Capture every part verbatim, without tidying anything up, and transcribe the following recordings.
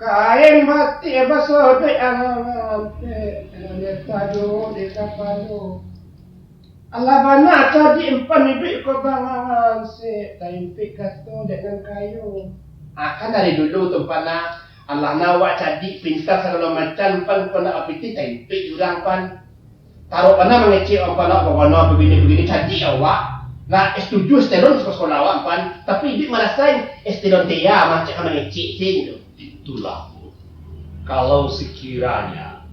Kain batik basobek alampek, ditaruh di kapalo. Alah bana cadiak Empan iduik ko bangansek, taimpik kato dek nan kayo. Ah, kan dari dulu tu, Empan, nah. Alah, nah, awak cadiak, pintar sagalo macam, Empan, kok ndak bapitih, taimpik urang, Pan. Taruah bana mangecek, Empan, awak bagono bagini-bagini, cadiak awak. Lah, S tujuh estelon sakolah awak, Empan. Tapi iduik marasai estelon tea mah, cak ka mangecek, sin tu. Itulah, Bu. Kalau sekiranya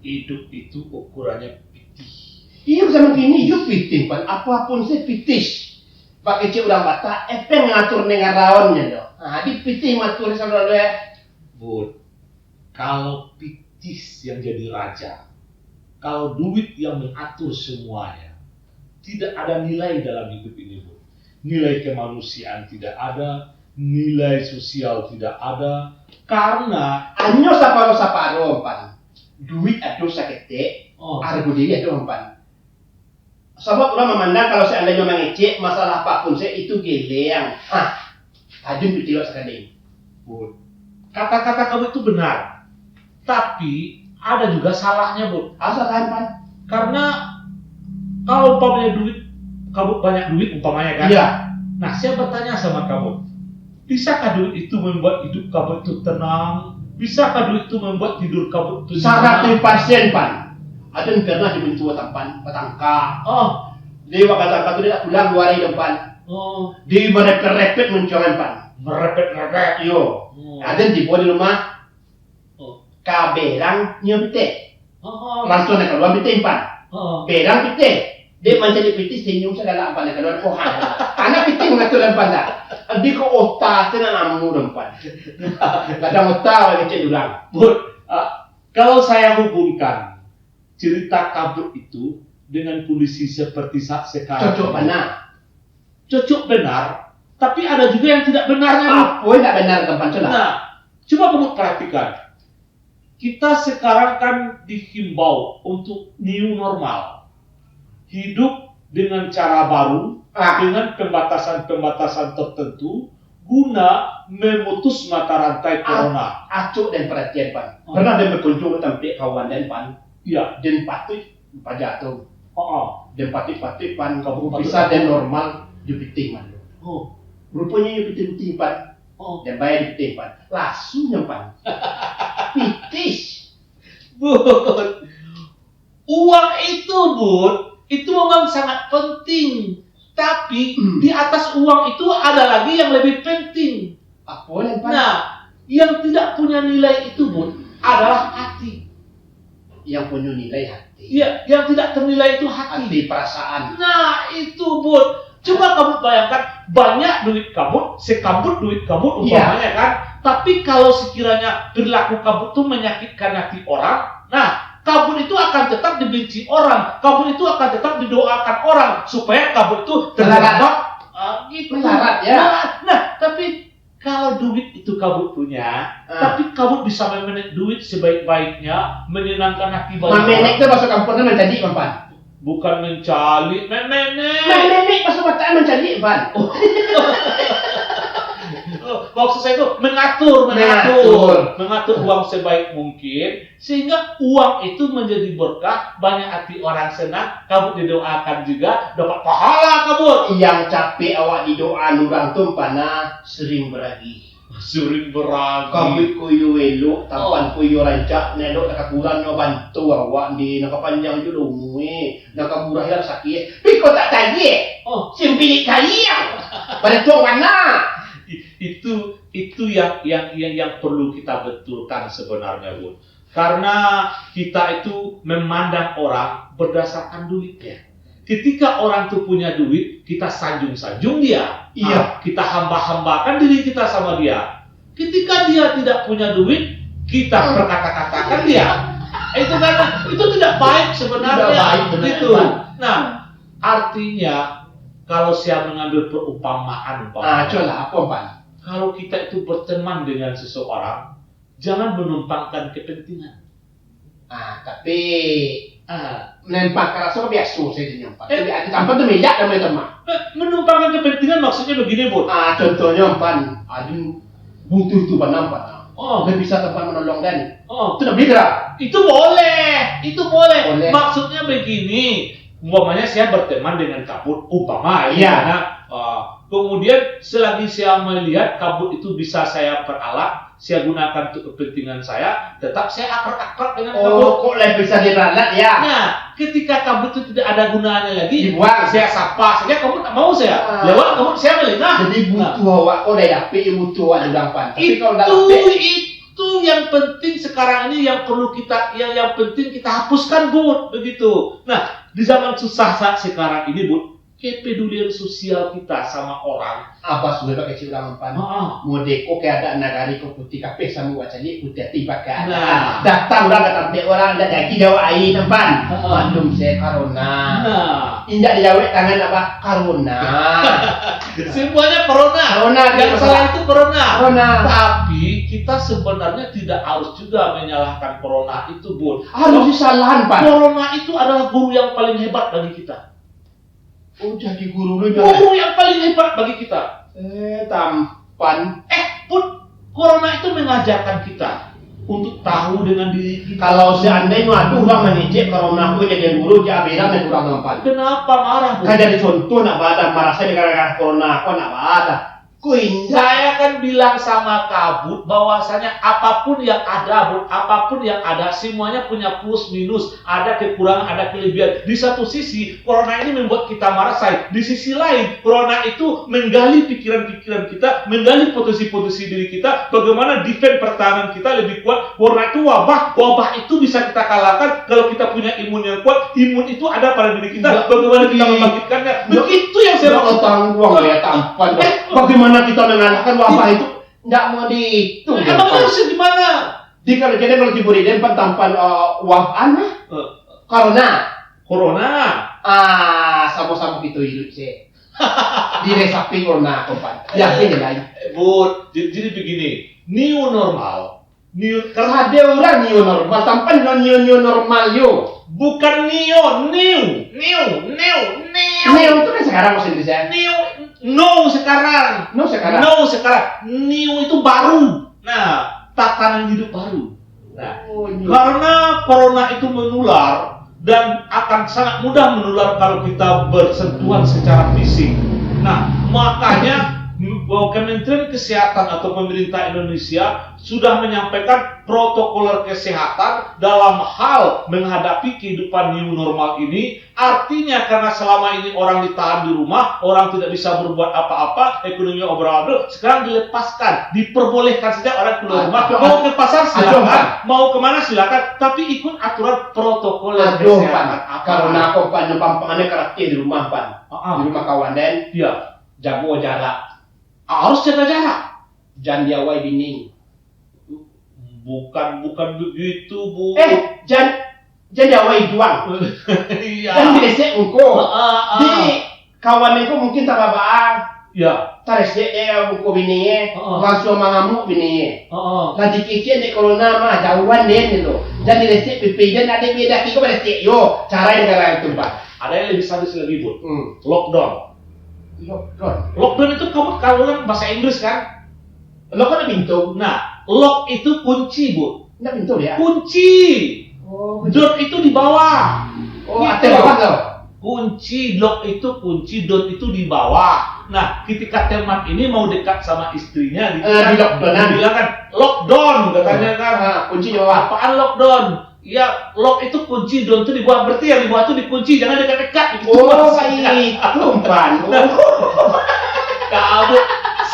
hidup itu ukurannya pitih. Iyo, zaman kini iyo pitih, Pan. Apo-apo se pitih. Bak kecek urang Batak, epeng ngatur nengaraonnyo do. Ha, di pitih matur saudara ya. Bud, kalau pitih yang jadi raja, kalau duit yang mengatur semuanya, tidak ada nilai dalam hidup ini, Bud. Nilai kemanusiaan tidak ada, nilai sosial tidak ada, karena hanyo saparo-saparo, Pan. Duit ado saketek, oh, arago diri ado, Pan. Sabab urang mamandang kalau seandainyo mangecek, masalah apapun se itu geleng. Hah, tajun pitih awak sakali. Bud, kata-kata kamu itu benar. Tapi, ada juga salahnya, Bud. Asa tahan, Pan. Karena, kalau umpamanya duit, kamu banyak duit umpamanya, kan? Iya. Nah, saya bertanya sama kamu. Bisakah duit itu membuat hidup kamu itu tenang? Bisakah duit itu membuat tidur kamu itu nyenyak? Saratuih parsen, Pan. Aden pernah dimintuo tampan, batangka. Oh. Di wakatu batangka tu, dia tak pulang dua hari, Pan. Oh. Di merepet-repet muncuangan, Pan. Merepet-repet? Iyo. Oh. Aden tibo di rumah. Oh. Ka berang nyo pitih. Oh. Langsuang nyo kalua pitih, Pan. Oh. Berang pitih. Dek mancari pitih, senyum sagalo, Pan, nyo kalua. Oh, ha. Anak pitih mangatur, Pan, dah. Di ko ota, se nak namu, Pan. Kadang ota, lah ngecek urang. Bud, ah, kalau saya hubungkan cerita kabut itu dengan kondisi seperti saat sekarang. Cocok bana. Cocok benar, tapi ada juga yang tidak benarnya, Bud. Apo yang tidak benar, Pan, tu lah? Nah, coba kamu perhatikan. Kita sekarang kan dihimbau untuk new normal. Hidup dengan cara baru, ah, dengan pembatasan-pembatasan tertentu guna memutus mata rantai, ah, corona. Acok den paratian, Pan. Oh. Pernah den bakunjung ka tampek kawan den, Pan. Iya. Den patuik paja tu. Oh, oh. Den patuik-patuik, Pan. Kamu bisa patuik den apa? Normal, jo pitih, Pan. Oh. Ruponyo iyo pitih-pitih, Pan. Oh. Den bayar di pitih, Pan. Lasu nyo, Pan. Pitih. Bud, uang itu, Bud, itu memang sangat penting. Tapi, hmm, di atas uang itu ada lagi yang lebih penting. Apo, Pan? Nah, yang tidak punya nilai itu, Bud, adalah hati. Yang punyo nilai hati. Iya, yang tidak ternilai itu hati. Hati, perasaan. Nah, itu, Bud. Coba kamu bayangkan, banyak duit kamu, sekabut duit kamu, iya, umpamanya, kan. Tapi kalau sekiranya perilaku kamu tu menyakitkan hati orang, nah, kabut itu akan tetap dibenci orang, kabut itu akan tetap didoakan orang, supaya kabut itu terlambat. Melarat. Ah, gitu. Melarat, ya. Nah, nah, tapi kalau duit itu kabut punya, ah, tapi kabut bisa memenek duit sebaik-baiknya, menyenangkan hati banyak orang. Mamenek tu bahaso kampuang tu mancaliak, Pan. Bukan mencaliak, memenek. Mamenek bahaso Batak mancaliak, Pan. Oh. Oh, maksud saya tu mengatur, mengatur. Mengatur. Mengatur uang sebaik mungkin. Sehingga uang itu menjadi berkah, banyak hati orang senang, kabut didoakan juga, dapat pahala kabut. Yang capek awak didoaan urang tu, Pan, sering beragih. Sering beragih. Kabut ko iyo elok, tampan, oh, ko iyo rancak, nan elok nan ka kurang nyo bantu awak, ndi, nan ka panjang jo lomo, eh, nan ka murah yo sakik. Piko tak tagih? Oh. Simpilik kali yo. Pada tuang mana? I-, itu, itu yang, yang, yang, yang perlu kita betulkan sebenarnya, Bud. Karena kita itu memandang orang berdasarkan duitnya. Ketika orang tu punya duit, kita sanjung-sanjung dia. Iya. Ah, kita hamba-hambakan diri kita sama dia. Ketika dia tidak punya duit, kita, hmm, perkata-katakan dia. Itu kan, itu tidak baik sebenarnya. Tidak baik, benar, gitu, Pak. Nah, artinya, kalau saya mengambil perumpamaan, umpamanya, ah, cobalah, apa, Pak? Kalau kita itu berteman dengan seseorang, jangan menumpangkan kepentingan. Ah, tapi, ah, menumpangkan raso biaso sajo nyo, Pan. Eh. Tapi ado tampan tu milak dan main tamah. Eh, menumpangkan kepentingan maksudnya begini, Bud. Ah, contohnyo, Pan, ado butuh tu, Pan, nampak. Oh. Nggak bisa tempat menolong dan Oh. Itu udah beda. Itu boleh, itu boleh. Boleh. Maksudnya begini, umpamanya saya berteman dengan kabut, umpama Iya. Karena, uh, kemudian selagi saya melihat kabut itu bisa saya peralat, saya gunakan untuk kepentingan saya, tetap saya akrab-akrab dengan kabut. Oh, kok lah bisa diralat ya? Nah, ketika kabut itu tidak ada gunanya lagi, Dibuang. Saya sapa saja, kabut tak mau saya. Ah. Lewat kabut saya balik. Nah, Jadi butuh awak kok dah dapik, butuh awak udah pan. Tapi kalau dah itu dapik, itu yang penting sekarang ini, yang perlu kita, yang yang penting kita hapuskan, Bud, begitu. Nah, di zaman susah saat sekarang ini, Bud, kepedulian sosial kita sama orang. Apa sudah pakai cik ulang pan? Heeh. Mode ko keadaan nagari ko putih kapeh sama wak calik putih hati pakai ada. Nah. Datang orang ke tampek orang, ndak jadi jawab air nampan. Heeh. Maklum saya corona. Nah, Indak dijawab tangan apa? Corona. Semuanya corona. Corona, Yang corona. Salah itu corona. Corona. Tapi kita sebenarnya tidak harus juga menyalahkan corona itu, Bud. Harus disalahan pan. Corona itu adalah guru yang paling hebat bagi kita. Oh, jadi guru lu Guru yang paling hebat bagi kita. Eh, tampan. Eh, Bud, corona itu mengajarkan kita untuk tahu dengan diri kita. Kalau seandainya aduh orang mengejek corona aku jadi guru, jadi abirang dan kurang tampan. Kenapa marah, Bud? Kan jadi contoh nak badan marasa gara-gara corona aku nak badan. Ku indah. Saya kan bilang sama kabut bahwasanya apapun yang ada, Bud, apapun yang ada, semuanya punya plus minus, ada kekurangan, ada kelebihan. Di satu sisi, corona ini membuat kita marasai. Di sisi lain, corona itu menggali pikiran-pikiran kita, menggali potensi-potensi diri kita, bagaimana defense pertahanan kita lebih kuat. Corona itu wabah, wabah itu bisa kita kalahkan kalau kita punya imun yang kuat. Imun itu ada pada diri kita, Enggak. Bagaimana kita Iya. Membangkitkannya. Begitu yang saya Enggak maksud. Tangguang ya tampan. Bagaimana kita mengalahkan wabah itu? Enggak mau dihitung. Nah, emang harusnya gimana? Di kalau jadi kalau timbul di tempat tampan eh, wabah nah. Eh. Corona. Corona. Ah, sama-sama kita hidup sih. Diresapi corona, kompan. Ya, ini lain. Eh, Bud, jadi, jadi begini. New normal. New karena Ada orang new normal, tampan no new new normal yo. Bukan neo, new, new, new, new. New itu kan sekarang bahasa Indonesia. New, no sekarang. No sekarang. No sekarang. New itu baru. Nah, tatanan hidup baru. Nah, Oh, new. Karena corona itu menular dan akan sangat mudah menular kalau kita bersentuhan secara fisik. Nah, makanya m- bahwa Kementerian Kesehatan atau pemerintah Indonesia sudah menyampaikan protokol kesehatan dalam hal menghadapi kehidupan new normal ini. Artinya karena selama ini orang ditahan di rumah, orang tidak bisa berbuat apa-apa, ekonomi obral-abrik, sekarang dilepaskan, diperbolehkan saja orang keluar rumah. Aduh, Mau ke pasar aduh, silakan, Pak. Mau kemana silakan, tapi ikut aturan protokol Aduh, kesehatan. Pan. Karena aku Pan, numpang Pan, ini karakter di rumah, Pan. Ah, ah. Di rumah kawan, dan Iya, jago jarak. Harus jaga jarak. Jan diawai bini. Bukan, bukan begitu, Bu. Eh, jan, jan diawai juang. Iya. Jan diresek muko. Ah, ah, ah. Di kawan itu mungkin tak apa-apa. Ya. Taresek eh muko bini eh. Ah, ah. Langsung mangamuk bini eh. Heeh. Lah dikikik dek corona mah, jauhan den gitu. Jan diresek pipi, jan ada beda kiko beresek yo. Cara negara itu, Pak. Ada yang lebih sadis lagi, Bu. Hmm. Lockdown. Lockdown. Lockdown itu kamu kalau kan bahasa Inggris kan? Lo kan pintu. Nah, lock itu kunci, Bu. Enggak pintu ya? Kunci. Oh, Down itu di bawah. Oh, Gitu. Atas bawah tau. Kunci, lock itu kunci, down itu di bawah. Nah, ketika teman ini mau dekat sama istrinya gitu Eh, kan, di lockdown, kan? Dibilang kan, "Lockdown," katanya kan. Ah, kunci di bawah. "Apaan lockdown?" "Ya, lock itu kunci, down itu di bawah. Berarti yang di bawah itu dikunci, jangan dekat-dekat." Gitu. Oh, itu umpan. Kamu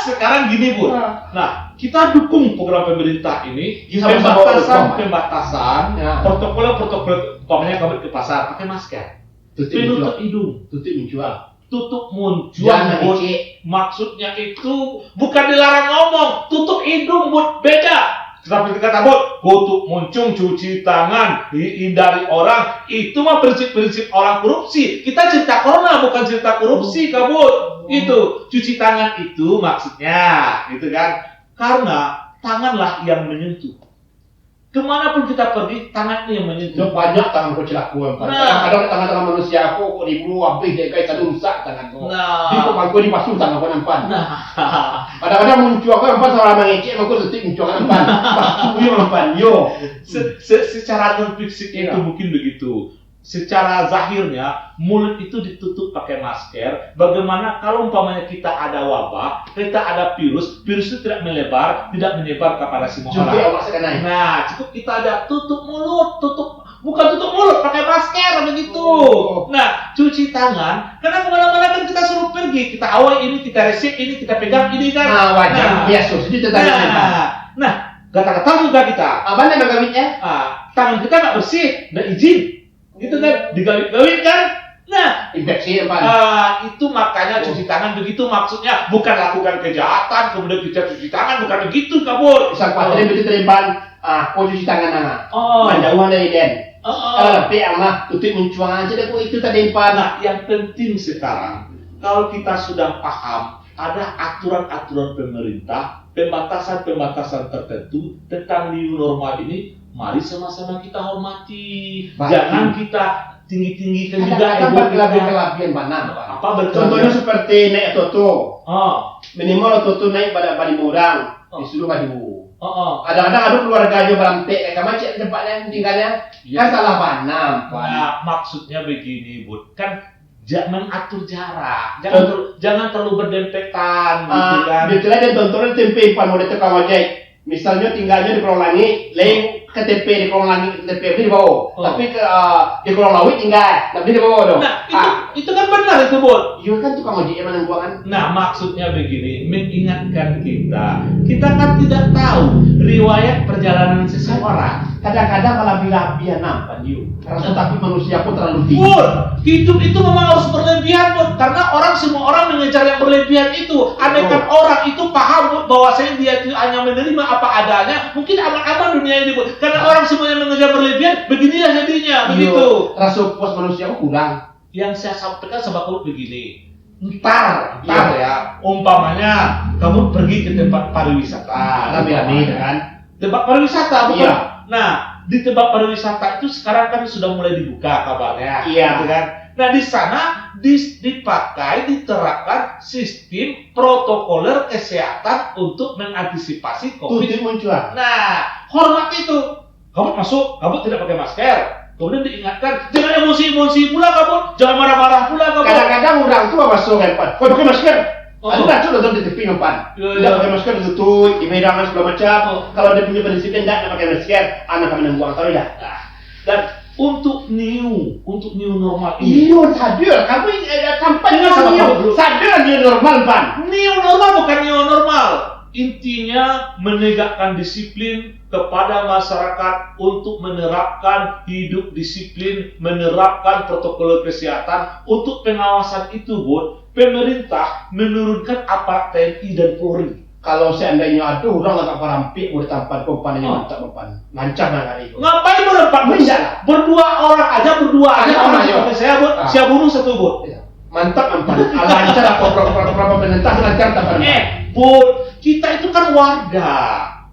sekarang gini, Bu. Nah, kita dukung program pemerintah ini. Ya, sama-sama Pembatasan, dukung, Pak. Pembatasan, Ya. protokol, protokol, umpamanya kamu ke pasar, pakai masker. Tutup Penutup menjual. Hidung. Tutup menjual. Tutup muncual, Jangan Bud. licik. Maksudnya itu, bukan dilarang ngomong, tutup hidung, Bud. Beda. Seperti kata, Bud, tutup muncung, cuci tangan, hi- hindari orang. Itu mah prinsip-prinsip orang korupsi. Kita cerita corona, bukan cerita korupsi, Kabut. Itu, cuci tangan itu maksudnya, gitu kan. Karena tanganlah yang menyentuh. Kemana pun kita pergi, tangan ni yang menyentuh. Banyak tangan ko cilako, Pan. Nah. Kadang-kadang tangan-tangan manusia ko, ko dibunuh habis dek gai, tadi rusak tangan ko. Nah. Di ko bangko dipasuh tangan ko, Pan. Nah. Kadang-kadang muncuang ko, Pan, salah mangecek, mangko setik muncuang, Pan. Pasuh yo, Pan. Yo. Se- se- secara non fisik itu mungkin begitu. Secara zahirnya, mulut itu ditutup pakai masker. Bagaimana kalau umpamanya kita ada wabah, kita ada virus, virus itu tidak melebar, tidak menyebar kepada semua orang. Cukup awak sekenai. Nah, cukup kita ada tutup mulut, tutup, bukan tutup mulut, pakai masker begitu. Oh. Nah, cuci tangan, karena kemana-mana kan kita suruh pergi, kita awai ini, kita resek ini, kita pegang ini kan. Nah, wajar, nah, biasa saja kita tanya. Nah, nah, gatal-gatal juga kita. Abang nak gawitnya? Ah, tangan kita nggak bersih, nggak izin. Gitu kan, digawik-gawik kan. Nah, infeksi ya, Pan. Ah, itu makanya cuci tangan begitu maksudnya. Bukan lakukan kejahatan, kemudian kita cuci tangan, bukan begitu, Kabut. Bisa kuatir begitu, Pan. Ah, kau cuci tangan, nah. Oh. Manjauhan dari den. Oh. Kalau lebih amat, tutup muncuang aja deh, kok itu tadi, Pan. Nah, yang penting sekarang, kalau kita sudah paham, ada aturan-aturan pemerintah, pembatasan-pembatasan tertentu tentang new normal ini, mari sama-sama kita hormati. Baik. Jangan kita tinggi-tinggikan juga ego kita. Kadang-kadang berkelabian-kelabian bana, Pak. Apa berkelabian? Contohnya seperti naik oto-oto. Ah. Minimal oto-oto naik bada-, balimo urang, disuruh baduo. Ah, ah. Kadang-kadang ado keluarganyo barampek, ka macam tempatnyo tinggalnyo. Iya. Kan salah bana, Pak. Nah, maksudnya begini, Bud. Kan jangan atur jarak, jangan terlalu, jangan terlalu berdempetan, gitu kan. Betul lah, dan tonton tempe pan model tukang ojek. Misalnyo tinggalnyo di Kolong Langik, lain K T P di Kolong Langik, K T P di bawah. Oh. Tapi ke, ah, di Kolong Lauik tinggal, tapi di bawah tu. Nah, itu, itu kan benar itu, Bud. Iyo kan tukang ojek yang manangguangan. Nah, maksudnya begini, mengingatkan kita. Kita kan tidak tahu riwayat perjalanan seseorang. Kadang-kadang malah bilang-bilang nampan you. Rasa takut manusia pun terlalu tinggi. Bud, hidup itu memang harus berlebihan, Bud. Karena orang, semua orang mengejar yang berlebihan itu. Andaikan orang itu paham, Bud, bahwasanya dia itu hanya menerima apa adanya, mungkin aman-aman dunia ini, Bud. Karena orang semuanya mengejar berlebihan, beginilah jadinya, begitu. Rasa puas manusia pun kurang. Yang saya sampaikan sama Kabut begini. Ntar, ntar ya, umpamanya kamu pergi ke tempat pariwisata. Rame-rame, kan? Tempat pariwisata, bukan? Iya. Nah, di tempat pariwisata itu sekarang kan sudah mulai dibuka kabarnya, iya, gitu kan? Nah, di sana dis-, dipakai, diterapkan sistem protokoler kesehatan untuk mengantisipasi covid. Tutup muncuang. Nah, hormat itu. Kabut masuk, Kabut tidak pakai masker. Kemudian diingatkan, "Jangan emosi-emosi pula, Kabut. Jangan marah-marah pula, Kabut." Kadang-kadang urang tu masuk, kan, Pan. "Woi, pakai masker." Oh. Ado lah tu nonton di T V, Pan. Iya, iya. Tidak pakai masker, tutup, di medan, segala macam. Oh. Kalau dia punya prinsip, dia tidak nak pakai masker, anak kami nang buang tahu dah. Nah, dan untuk new, untuk new normal ini. Iyo, sadar. Kamu ini ada kampanye. Dengar sama Kabut dulu. Sadar new normal, Pan. New normal bukan new normal. Intinya, menegakkan disiplin kepada masyarakat untuk menerapkan hidup disiplin, menerapkan protokol kesehatan. Untuk pengawasan itu, Bud, pemerintah menurunkan aparat T N I dan Polri. Kalau seandainya ada urang nangkok parampik, boleh tampan kompannya. Oh. Mantap, Pan. Lancar nang hari itu. Ngapain berempat? Berdua orang aja, berdua aja. Ada orang yang pakai saya, Bud. Ah. Saya bunuh satu, Bud. Iya. Mantap, Pan. Lancar apa, apa, apa, apa pemerintah lancar, Pan? Eh, Bud, kita itu kan warga.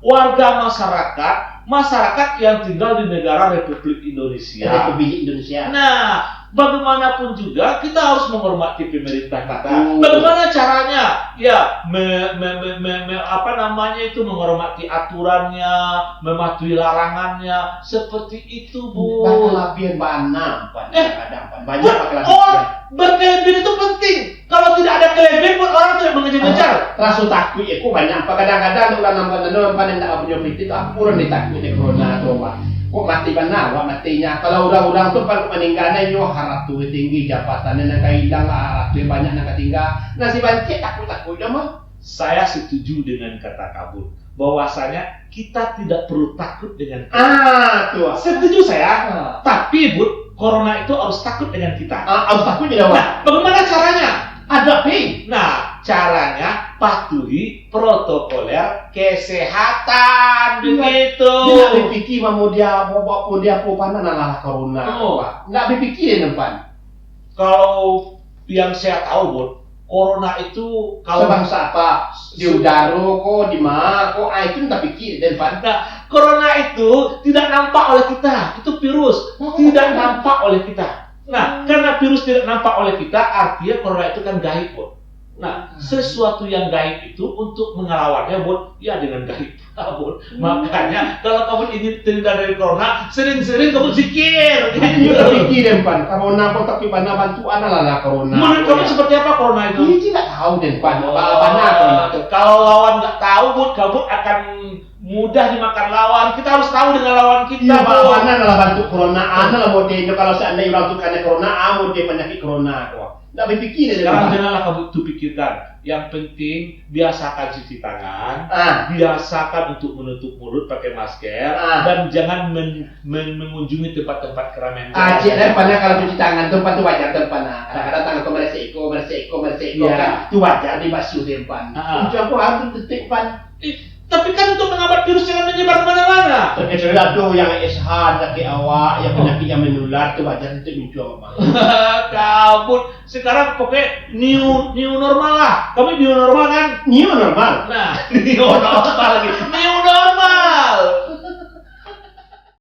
Warga masyarakat, masyarakat yang tinggal di negara Republik Indonesia. Republik Indonesia. Nah, bagaimanapun juga kita harus menghormati pemerintah kita. Betul. Bagaimana caranya? Ya, me-, me-, me-, me-, me-, apa namanya itu, menghormati aturannya, mematuhi larangannya, seperti itu, Bud. Bakalabian bana, Pan. Eh, kadang-kadang, Pan. Banyak bakalabian. Berkelebihan itu penting. Kalau tidak ada kelebihan, pun orang tidak mengejar-ngejar. Ah, rasa takut ya, kok banyak. Apa kadang-kadang urang nampak tando, nampak indak punyo piti tu, apa urang ditakuik dek corona tu, Pak? Kok mati bana, Pak, matinyo? Kalau urang-urang tu, Pak, maninggalnyo harato tinggi, jabatannyo nan ka ilang, harato banyak nan ka tingga. Nah, si Bancik takut-takut dah mah. Saya setuju dengan kata Kabut, bahwasanya kita tidak perlu takut dengan corona. Ah, tu. Setuju saya. Ah. Tapi, Bud, corona itu harus takut dengan kita. Ah, harus takut dengan apa? Nah, bagaimana caranya? Ada, Pi. Nah, caranya patuhi protokoler kesehatan, begitu. Dia nak berpikir, mau dia, mau apa, dia apa, apa, nak lah corona, Pak. Nak berpikir dia, Pan. Kalau yang saya tahu, Bud, Corona itu kalau Sabangsa apa? Di udaro ko, di ma ko, ah, itu ndak pikir den pan. Nah, corona itu tidak nampak oleh kita, itu virus Oh. Tidak nampak oleh kita. Nah, karena virus tidak nampak oleh kita, artinya corona itu kan gaib, Bun. Nah, sesuatu yang gaib itu untuk mengelawannya, Bun, ya dengan gaib, Bun. Makanya kalau kamu ingin terhindar dari corona, sering-sering kamu zikir. Itu ndak pikir den pan. Corona ko tapi bana bantuan lah lah corona. Menurut kamu seperti apa corona itu? Ini tidak tahu den pan. Bana corona tu. Kalau lawan nggak tahu, Bun, kamu akan mudah dimakan lawan. Kita harus tahu dengan lawan kita, Iya, Bun. Bun. Bana lah bantuk corona, ana lah modelnyo kalau seandainya urang tu kena corona, ah, model penyakit corona ko. Ndak berpikir dia. Sekarang Bang. Janganlah kamu itu pikirkan. Yang penting biasakan cuci tangan, Ah. biasakan untuk menutup mulut pakai masker, Ah. dan jangan men- men- mengunjungi tempat-tempat keramaian. Ah, cik, den pan kalau cuci tangan tu, pan tu wajar den pan. Kadang-kadang tangan ko meresek iko, meresek iko, meresek iko Iya. kan. Tu wajar dibasuh den pan. Ah. Cuci tangan harus detik pan. Eh, tapi kan untuk menghambat virus jangan menyebar kemana-mana. Kecuali ado yang S H sakit awak, yang penyakit yang menular tu wajar untuk mincuang, Bang. Kabut. Sekarang pokoknya new new normal lah. Kamu new normal kan? New normal. Nah, new normal lagi. New